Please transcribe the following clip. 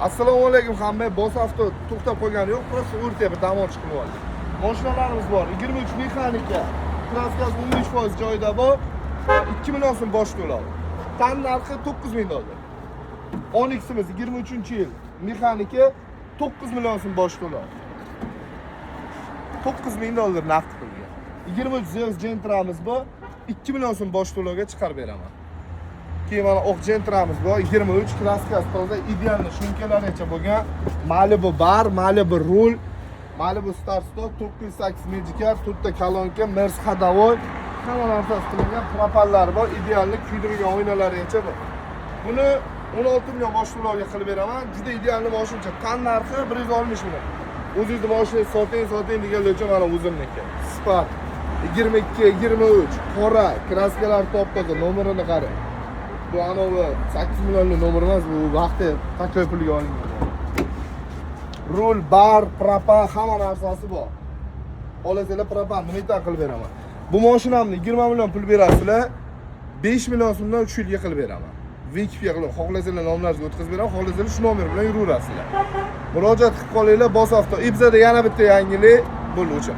Assalomu alaykum hamma. Bos Avto to'xtab qolgani yo'q, просто o'rtaga bir dam olish qilib oldik. Mashinalarimiz bor. 23 mexanika. Краска si 15% joyida bor. 2 million so'm bosh to'lov. Tan narxi 9 ming dollar. Onix'imiz 23-yil mexanika, 9 million so'm bosh to'lov. 9 ming dollar naqd pulga. 23 Zeus Gentramiz bor. 2 million so'm bosh to'lovga chiqarib beraman. Keyin mana oq Gentramiz bor, 23, краска si toza, идеальный, шумка larigacha bo'lgan. Malibu bar, Malibu rul, Malibu start stop, 908 Magicar, to'rtta kolonka, Merc ходовой, hamma narsasi qilingan, propanlari bor, идеальный, kuydirgan oynalarigacha bor. Buni 16 million bosh to'lovga qilib beraman. Juda идеальный moshincha. Tan narxi 160 million. O'zingizni mashinangizni soting, soting deganlar uchun mana o'zimniki. Spark 22, 23, qora, краска lar top-toza, nomerini qarang. Bu anavi 8 millionlik nomer emas, bu vaqti такой pulga olingan. Rul, bar, propan, hamma narsasi bor. Olasizlar, propan nima qilib beraman. Bu mashinamni 20 million pul berasizlar, 5 million so'mdan 3 yilga qilib beraman. Выкуп ga qilib, xohlasanglar nomlaringizga o'tkazib beraman, xohlasanglar shu nomer bilan yuraverasizlar. Murojaat qilib qolinglar, Bos Avto. Ibzada yana bitta yangilik bo'ldi o'sha.